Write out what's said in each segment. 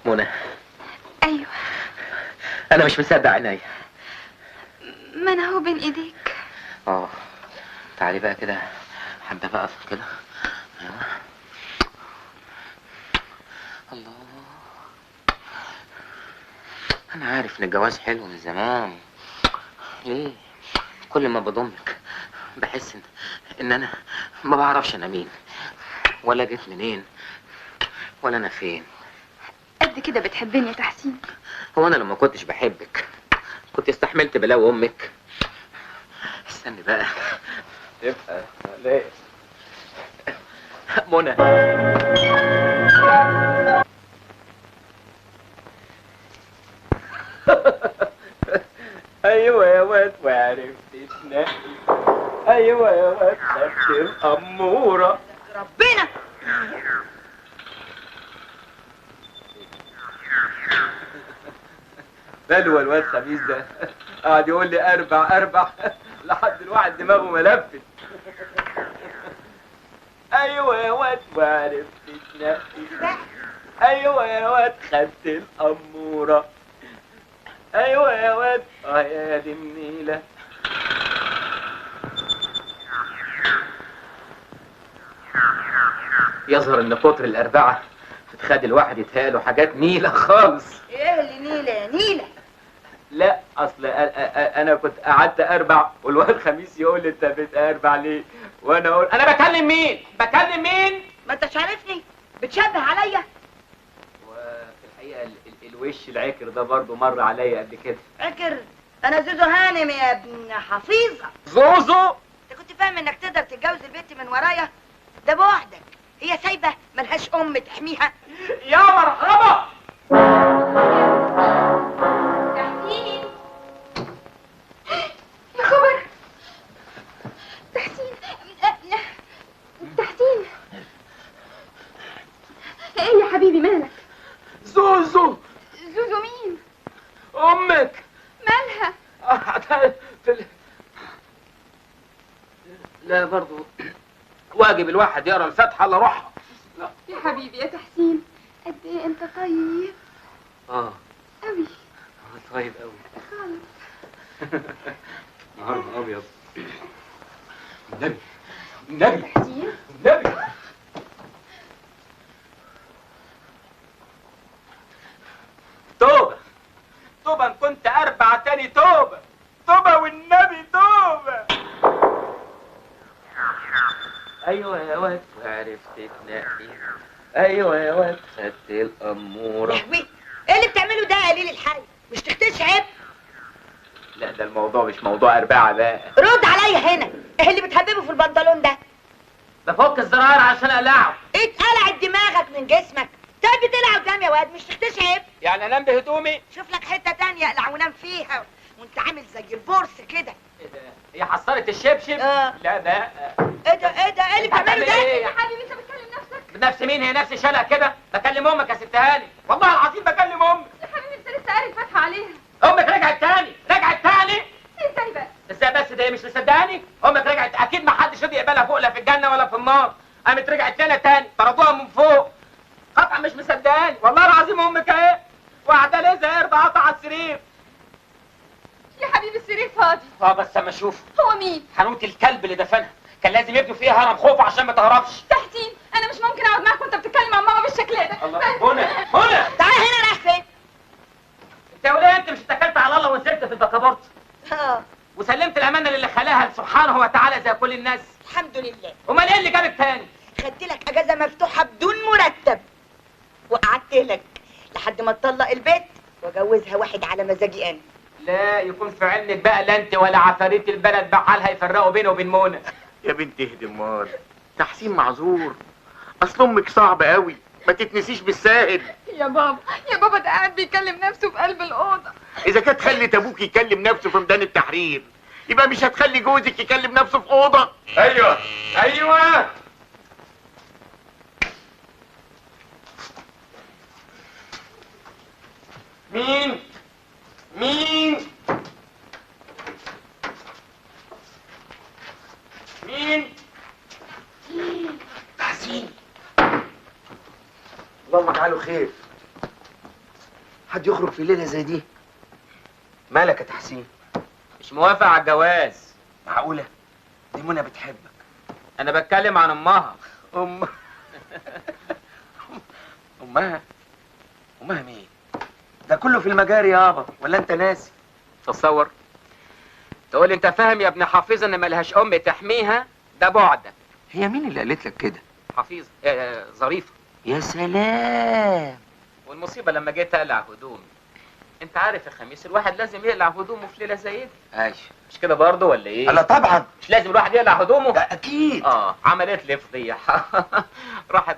منى. ايوه. انا مش مصدق عينيا. ما انا هو بين ايديك. تعالي بقى كده حبه بقى كده. ايوه. الله، انا عارف ان الجواز حلو من زمان. ليه كل ما بضمك بحس ان انا ما بعرفش انا مين ولا جيت منين ولا انا فين. قد كده بتحبني يا تحسين؟ هو انا لما كنتش بحبك كنت استحملت بلاوي امك؟ استني بقى تبقى ليه منى. ايوه يا واد وعرفت تنقي. ايوه يا واد خدت الاموره. ربنا بلوى الواد خميس ده قعد يقول لي اربع اربع لحد الواحد دماغه ملفت. ايوه يا واد وعرفت تنقي. ايوه يا واد خدت الاموره. ايوه يا واد يا دي النيله. يظهر ان كتر الاربعة بتخلي الواحد يتهيأله حاجات نيله خالص. ايه اللي نيله يا نيله؟ لا اصل انا كنت قعدت اربع والواد خميس يقول لي انت بتاربع ليه؟ وانا اقول انا بكلم مين؟ بكلم مين؟ ما انتش عارفني؟ بتشبه عليا؟ وفي الحقيقة الوش العكر ده برضه مر عليا قبل كده. عكر؟ انا زوزو هانم يا ابن حفيظة. زوزو؟ انت كنت فاهم انك تقدر تتجوز البنت من ورايا؟ ده بوحدك، هي سايبه ملهاش ام تحميها. يا مرحبا. تحسين. يا خبر. تحسين تحسين. ايه يا حبيبي مالك؟ زوزو. زوزو مين؟ امك. مالها؟ لا برضو واجب الواحد يقرا الفاتحة على روحها. لا. يا حبيبي يا تحسين قد ايه انت طيب. قوي. طيب قوي خالص. النهارده ابيض. النبي النبي تحسين النبي. توبه توبه ان كنت اربع تاني. توبه توبه والنبي توبه. ايوه يا واد وعرفت تنقي. ايوه يا واد خدت الاموره. يا ايه اللي بتعمله ده يا قليل الحي؟ مش تختش عيب؟ لا ده الموضوع مش موضوع اربعة بقى. رد عليا هنا، ايه اللي بتهببه في البنطلون ده؟ بفك الزرار عشان اقلعه. اتقلعت دماغك من جسمك. طيب بتقلع قدام يا واد، مش تختش عيب؟ يعني انام بهدومي؟ شوف لك حتة تانية اقلع ونام فيها وانت عامل زي البورس كده. ايه ده؟ هي حصلت الشبشب؟ لا بقى. ايه ده ايه ده ايه اللي بتعمله ده؟ يا حبيبي انت بتكلم نفسك؟ بنفس مين؟ هي نفسي شلق كده؟ بكلم امك يا ست هاني، والله العظيم بكلم امك. يا حبيبي انت لسه قاري الفاتحة عليها. امك رجعت تاني، رجعت تاني. ازاي بقى؟ ازاي بس؟ ده مش مصدقاني؟ امك رجعت اكيد ما حدش رضي يقبلها فوق لا في الجنة ولا في النار. قامت رجعت لنا تاني، طردوها من فوق. قطعا مش مصدقاني، والله العظيم امك اهي وقاعدة ليه زي قرد قطع على السرير. يا حبيبي السرير فاضي. بس اما اشوف. هو مين؟ حانوت الكلب اللي دفنها، كان لازم يبنوا فيها هرم خوف عشان ما تهربش. تحسين انا مش ممكن اقعد معاك وانت بتتكلم عن ماما بالشكل ده. الله. هنا هنا تعالى هنا. رايح فين؟ انت يا وليه انت مش اتكلت على الله ونزلت في البكابورت؟ وسلمت الامانة للي خلاها سبحانه وتعالى زي كل الناس. الحمد لله. امال ايه اللي جابك تاني؟ خدت لك اجازه مفتوحة بدون مرتب وقعدت لك لحد ما تطلق البيت واجوزها واحد على مزاجي انا. لا يكون في علمك بقى لا انت ولا عفاريت البلد بحالها يفرقوا بينه وبين منى. يا بنت اهدي امال، تحسين معذور، اصل امك صعبة قوي ما تتنسيش بالساهل. يا بابا يا بابا ده قاعد بيكلم نفسه في قلب الاوضة. اذا كانت خلت ابوك يكلم نفسه في ميدان التحرير يبقى مش هتخلي جوزك يكلم نفسه في اوضة. ايوه ايوه. مين؟ مين؟ مين؟ تحسين. اللهم اجعله خير. حد يخرج في ليلة زي دي؟ مالك يا تحسين؟ مش موافق على الجواز. معقولة؟ دي منى بتحبك. انا بتكلم عن امها. امها؟ امها مين؟ ده كله في المجاري يابا، ولا انت ناسي؟ تصور تقول انت فاهم يا ابن حفيظة ان ملهاش ام تحميها؟ ده بعدك. هي مين اللي قالت لك كده؟ حفيظة ظريفة. يا سلام. والمصيبة لما جيت اقلع هدومي، انت عارف يا خميس الواحد لازم يقلع هدومه في ليلة زي دي. ايوه مش كده برضه ولا ايه؟ لا طبعا. مش لازم الواحد يقلع هدومه؟ ده اكيد. عملت لي فضيحة. راحت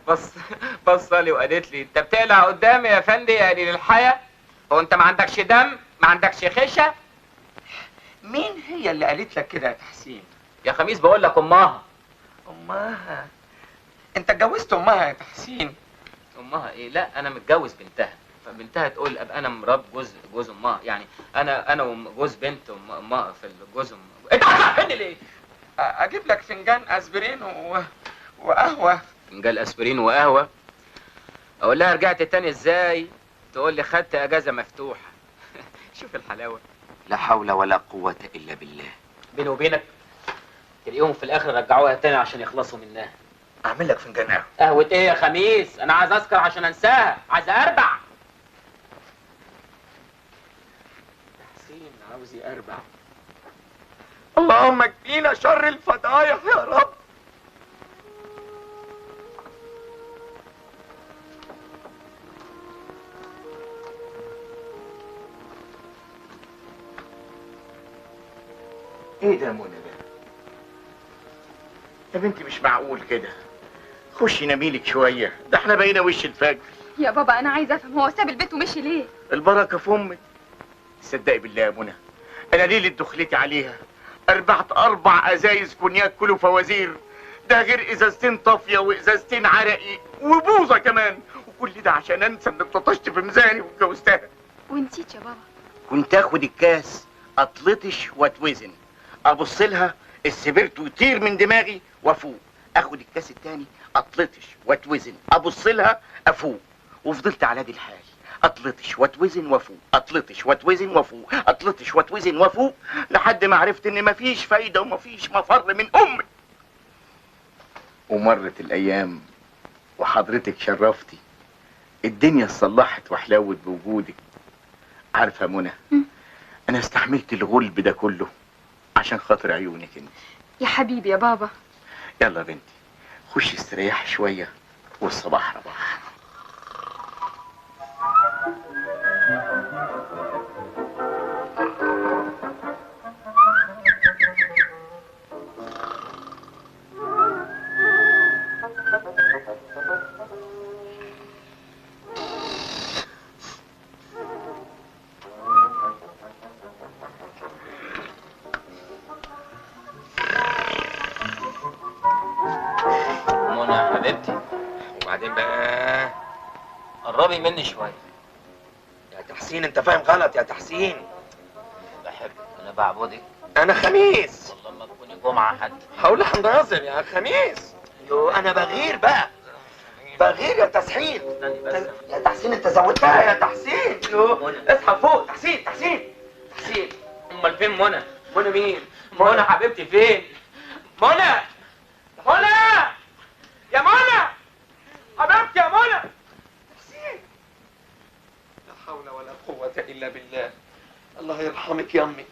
بص لي وقالت لي انت بتقلع قدامي يا فندي يا قليل الحياة؟ هو انت ما عندكش دم؟ ما عندكش خشه؟ مين هي اللي قالت لك كده يا تحسين؟ يا خميس بقول لك امها. امها؟ انت اتجوزت امها يا تحسين؟ امها ايه؟ لا انا متجوز بنتها، فبنتها تقول ابقى انا مرات جوز امها، يعني انا وجوز بنت امها في الجوز انت هتعرفني ليه؟ اجيب لك فنجان اسبرين وقهوة. فنجان اسبرين وقهوة؟ اقول لها رجعت تاني ازاي؟ تقول لي خدت اجازه مفتوحة. شوف الحلاوة. لا حول ولا قوة الا بالله. بيني وبينك تلاقيهم في الاخر رجعوها تاني عشان يخلصوا منها. اعمل لك فنجان قهوة. قهوة ايه يا خميس؟ انا عايز اسكر عشان انساها، عايز اربع. تحسين عاوز يربع. اللهم اكفينا شر الفضايح يا رب. ايه ده يا منى ده؟ يا بنتي مش معقول كده. خشي نميلك شوية، ده احنا بقينا وش الفجر. يا بابا انا عايزه افهم هو ساب البيت ومشي ليه؟ البركة في امك. تصدقي بالله يا منى، انا ليلة دخلتي عليها اربعت 4 ازايز كونياك كله فوازير، ده غير ازازتين طافية وازازتين عرقي وبوظه كمان، وكل ده عشان انسى ان اتلطشت في ميزاني واتجوزتها. ونسيت يا بابا. كنت اخد الكاس اتلطش واتوزن، ابص لها السبرت ويطير من دماغي وافوق، اخد الكاس التاني اتلطش واتوزن، ابص لها افوق، وفضلت على دي الحال، اتلطش واتوزن وافوق، اتلطش واتوزن وافوق، اتلطش واتوزن وافوق، لحد ما عرفت ان مفيش فايده ومفيش مفر من امي. ومرت الايام وحضرتك شرفتي، الدنيا اتصلحت وحلوت بوجودك. عارفه منى، انا استحملت الغلب ده كله عشان خاطر عيونك انت. يا حبيبي يا بابا. يلا يا بنتي خشي استريحي شوية والصباح رباح. قربي مني شوية يا تحسين. انت فاهم غلط يا تحسين. بحبك، انا بعبدك. انا خميس. والله ما تكوني جمعه حتى. هقول لحناظر يا خميس. يو انا بغير بقى، بغير يا تحسين. يا تحسين انت زودتها يا تحسين. يو اصحى فوق تحسين. تحسين تحسين. امال فين منى؟ منى مين؟ منى حبيبتي فين؟ منى منى يا منى حبيبتي يا منى. لا حول ولا قوة إلا بالله. الله يرحمك يا أمي،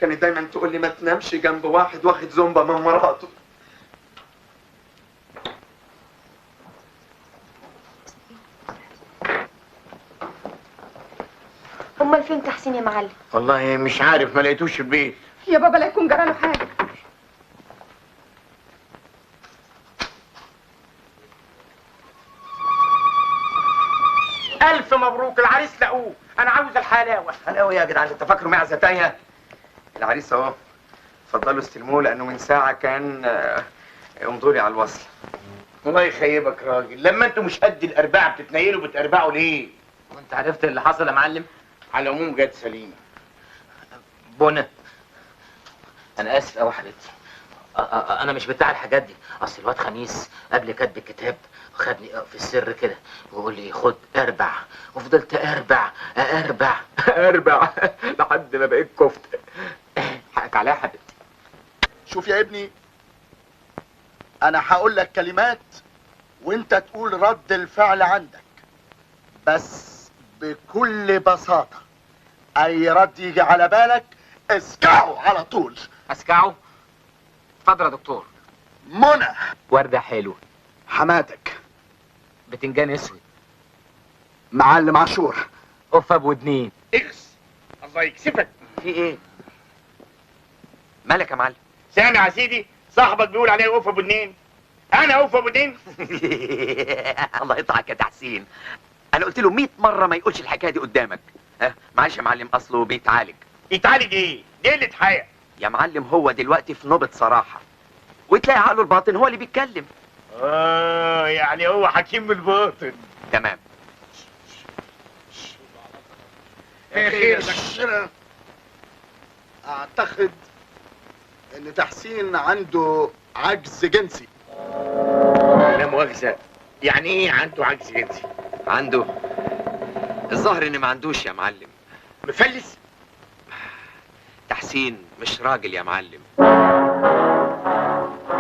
كانت دايما تقول لي ما تنامش جنب واحد واخد زومبا من مراته. أمال فين تحسين يا معلم؟ والله مش عارف، ما لقيتوش في البيت. يا بابا لا يكون جراله حاجة. ألف مبروك، العريس لقوه. أنا عاوز الحلاوة. حلاوة يا جدعان؟ أنت فاكره معزة تايهة؟ العريس أهو، اتفضلوا استلموه لأنه من ساعة كان امضوا لي على الوصل. الله يخيبك راجل، لما أنتوا مش قد الأربعة بتتنيلوا بتأربعوا ليه؟ وأنت عرفت اللي حصل يا معلم؟ على العموم جت سليمة. بونا أنا آسف أوي حبيبتي، انا مش بتاع الحاجات دي. اصل الواد خميس قبل كتب الكتاب خدني في السر كده ويقول لي خد اربع، وفضلت اربع اربع اربع لحد ما بقيت كفته. حقك عليا يا حبيبتي. شوف يا ابني، انا هقول لك كلمات وانت تقول رد الفعل عندك، بس بكل بساطة. اي رد يجي على بالك اسكعه على طول. اسكعه؟ اتفضل يا دكتور. منى. وردة حلوة. حماتك. بتنجان اسود. معلم عاشور. قفة بودنين. اغس الله يكسفك. في ايه؟ مالك يا معلم؟ سامع يا سيدي، صاحبك بيقول عليا قفة بودنين. انا قفة بودنين؟ الله يقطعك يا تحسين، انا قلت له 100 مرة ما يقولش الحكاية دي قدامك. ها معلش يا معلم، اصله بيتعالج. يتعالج ايه؟ دي قلة حياة يا معلم. هو دلوقتي في نوبه صراحة، وتلاقي عقله الباطن هو اللي بيتكلم. يعني هو حكيم الباطن. تمام. خير. اعتقد ان تحسين عنده عجز جنسي. لا مؤاخذة، يعني ايه عنده عجز جنسي؟ عنده؟ الظاهر ان ما عندوش يا معلم. مفلس؟ تحسين مش راجل يا معلم.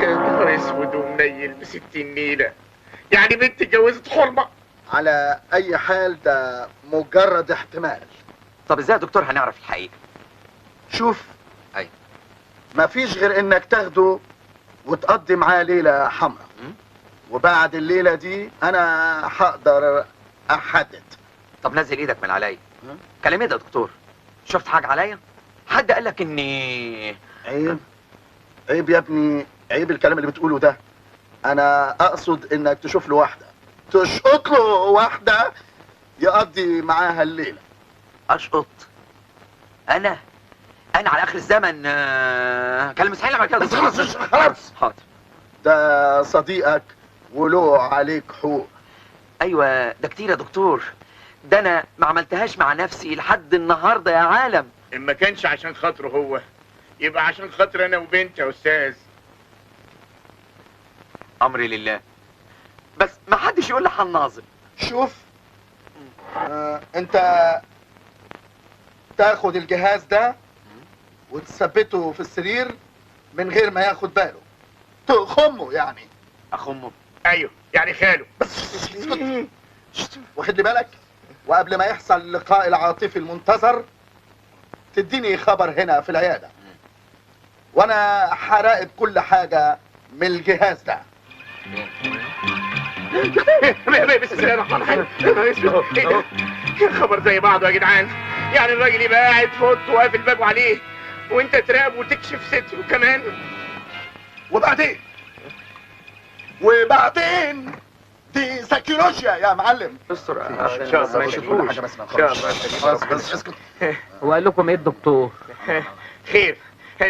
يا نهار اسود ومنيل ب60 نيله، يعني بنت اتجوزت حرمه. على اي حال ده مجرد احتمال. طب ازاي يا دكتور هنعرف الحقيقة؟ شوف، ايوه، مفيش غير انك تاخده وتقضي معاه ليلة حمراء، وبعد الليلة دي انا هقدر احدد. طب نزل ايدك من عليا. كلام ايه ده يا دكتور؟ شفت حاجة عليا؟ حد قال لك اني عيب؟ عيب يا ابني، عيب الكلام اللي بتقوله ده. انا اقصد انك تشوف له واحدة، تشقط له واحدة يقضي معاها الليلة. اشقط؟ انا على اخر الزمن كلام مستحيل اعمل كده. بس خلاص خلاص. حاضر. ده صديقك وله عليك حقوق. ايوه ده كتير يا دكتور، ده انا ما عملتهاش مع نفسي لحد النهارده يا عالم. ان ما كانش عشان خاطره هو، يبقى عشان خاطر انا وبنتي يا استاذ. امري لله، بس ما حدش يقول لحناظر. شوف، انت تاخد الجهاز ده وتثبته في السرير من غير ما ياخد باله. تخمة يعني. اخمه؟ ايوه يعني خاله. بس اسكت، واخد لي بالك؟ وقبل ما يحصل اللقاء العاطفي المنتظر تديني خبر هنا في العيادة، وانا هراقب كل حاجة من الجهاز ده. بسم الله الرحمن الرحيم. ايه ده؟ خبر زي بعضه يا جدعان. يعني الراجل يبقى قاعد في اوضته وقافل بابه عليه، وانت تراقب وتكشف ستره كمان. وبعدين دي سيكولوجيا يا معلم. استر ان شاء الله ما يشوفوش حاجة. بس خلاص بس اسكت. هو قال لكم ايه الدكتور؟ خير،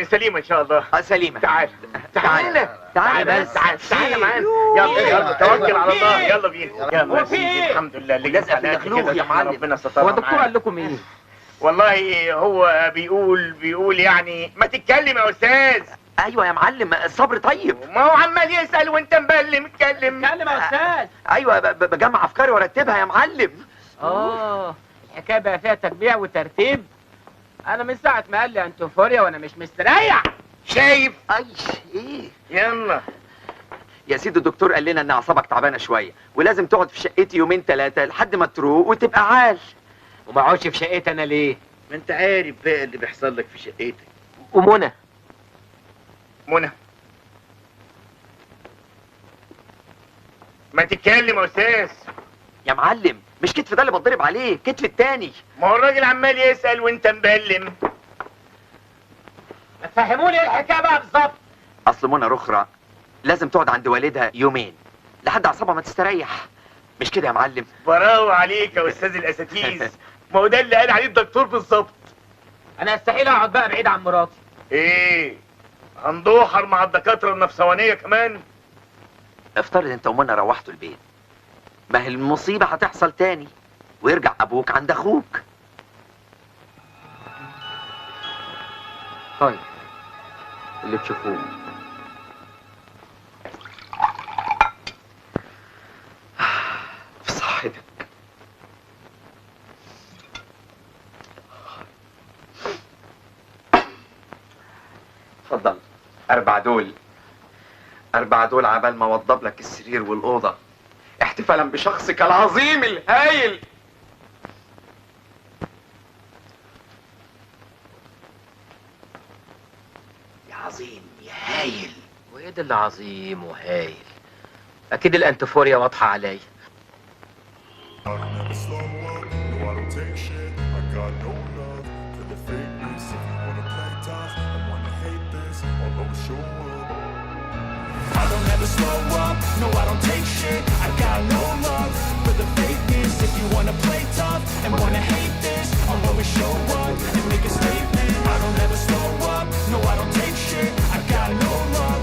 سليمة ان شاء الله. سليمة. تعال تعال تعال بس، تعال تعال معانا. يلا يلا توكل على الله، يلا بينا. يلا يا سيدي، الحمد لله اللي لازقه في الخلوق يا معلم. ربنا سترها. هو الدكتور قال لكم ايه؟ والله هو بيقول يعني ما تتكلم يا استاذ. ايوه يا معلم، الصبر طيب. ما هو عمال يسال وانت مبلم. اتكلم اتكلم يا استاذ. ايوه بجمع افكاري وارتبها يا معلم. الحكاية بقى فيها تجميع وترتيب. انا من ساعة ما قال لي انتوفوريا وانا مش مستريح. شايف؟ اي ايه؟ يلا يا سيدي، الدكتور قال لنا ان اعصابك تعبانة شوية ولازم تقعد في شقتي يومين 3 لحد ما تروق وتبقى عال. وما اقعدش في شقتي انا ليه؟ ما انت عارف بقى اللي بيحصل لك في شقتك. ومنى. منى ما تتكلم يا استاذ. يا معلم مش كتف ده اللي بتضرب عليه، كتف التاني. ما هو الراجل عمال يسأل وانت مبلم. ما تفهموني ايه الحكاية بقى بالظبط؟ اصل منى رخرة لازم تقعد عند والدها يومين لحد اعصابها ما تستريح، مش كده يا معلم؟ براو عليك يا استاذ الاساتيز. ما هو ده اللي قال عليه الدكتور بالظبط. انا استحيل اقعد بقى بعيد عن مراتي. ايه؟ هندوحر مع الدكاترة النفسوانيه كمان؟ افترض انت ومنى روحتوا البيت، ما هي المصيبة هتحصل تاني ويرجع ابوك عند اخوك. طيب اللي تشوفوه. صحتك. اتفضل. 4 دول، 4 دول عبال ما اوضب لك السرير والأوضة احتفالا بشخصك العظيم الهايل. يا عظيم يا هايل. وايه ده اللي عظيم وهايل؟ اكيد الانتفوريا واضحة عليا. I don't ever slow up, no I don't take shit. I got no love for the fakeness. If you wanna play tough and wanna hate